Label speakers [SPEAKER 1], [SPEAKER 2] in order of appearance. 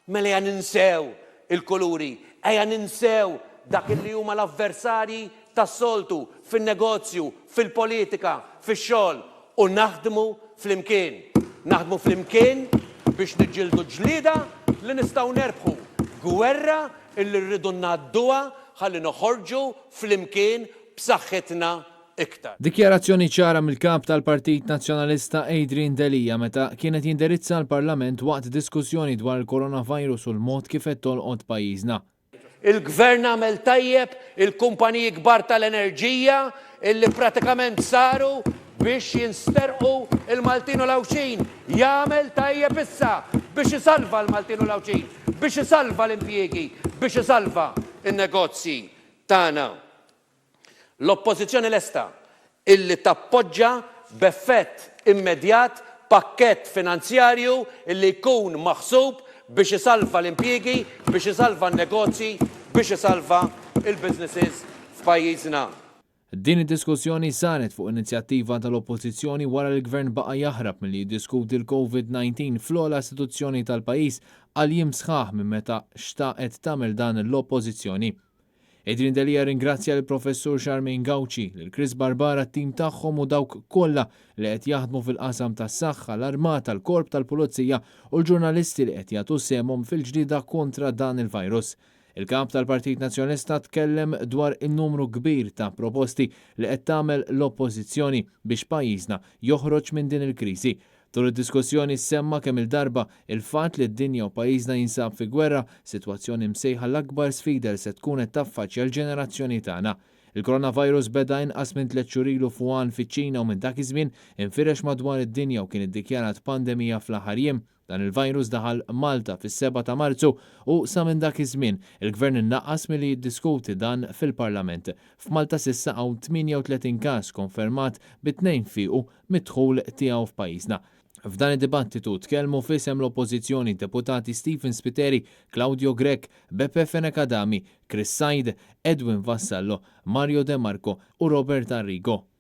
[SPEAKER 1] Mela ejja ninsew il-kuluri, ejja ninsew dak li huma l-avversarji tas-soltu fin-negozju, fil-politika, fix-xogħol u naħdmu flimkien. Naħdmu flimkien biex niġġieldu ġlieda li nistgħu nerbħu, gwerra illi rridu ngħadduha ħalli noħorġu flimkien b'saħħitna iktar.
[SPEAKER 2] Dikjarazzjoni ċara mill-Kap tal-Partit Nazzjonalista Adrian Delia meta kien qed jindirizza l-Parlament waqt diskussjoni dwar il-coronavirus u l-mod kif qed tolqot pajjiżna.
[SPEAKER 1] Il-Gvern għamel tajjeb il-kumpaniji kbar tal-enerġija illi pratikament saru biex jinsterqu l-Maltin u l-Għawdxin. Jagħmel tajjeb issa biex isalva l-Maltin u l-Għawdxin, biex isalva l-impjiegi, biex isalva n-negozji tagħna. L-Oppożizzjoni lesta illi tappoġġa b'effett immedjat pakkett finanzjarju illi jkun maħsub biex isalva l-impjiegi, biex isalva n-negozji, biex isalva l-businesses f'pajjiżna.
[SPEAKER 2] Din id-diskussjoni saret fuq inizjattiva tal-Oppożizzjoni wara li l-Gvern baqa' jaħrab milli jiddiskuti l-Covid 19 fl-ogħla istituzzjoni tal-pajjiż għal jiem sħaħ minn meta xtaqet tagħmel dan l-Oppożizzjoni. Adrian Delia rringrazzja lill-Professur Charmaine Gauci, lil Chris Barbara t-tim tagħhom u dawk kollha li qed jaħdmu fil-qasam tas-saħħa, l-Armata, l-Korp tal-Pulizija u l-ġurnalisti li qed jagħtu sehemhom fil-ġlieda kontra dan il-virus. Il-Kap tal-Partit Nazzjonalista tkellem dwar in-numru kbir ta' proposti li qed tagħmel l-Oppożizzjoni biex pajjiżna joħroġ minn din il-kriżi. Tul id-diskussjoni ssemma kemm-il darba il-fatt li d-dinja u pajjiżna jinsab fi gwerra, sitwazzjoni msejħa l-akbar sfida li se tkun qed taffaċċja l-ġenerazzjoni tagħna. Il-coronavirus beda inqas minn tlett xhur ilu f'Wuhan fiċ-Ċina u minn dak iż-żmien infirex madwar id-dinja u kien iddikjarat pandemija fl-aħħar jiem. Dan il-virus daħal Malta fis-sebgħa ta' Marzu u sa minn dak iż-żmien, il-Gvern naqas milli jiddiskuti dan fil-Parlament. F'Malta s'issa hawn 38 każ konfermat bi tnejn fiequ mid-dħul tiegħu f'pajjiżna. F'dan id-dibattitu tkellmu f'isem l-Oppożizzjoni d-Deputati Stephen Spiteri, Claudio Grech, Beppe Fenech Adami, Chris Said, Edwin Vassallo, Mario De Marco u Robert Arrigo.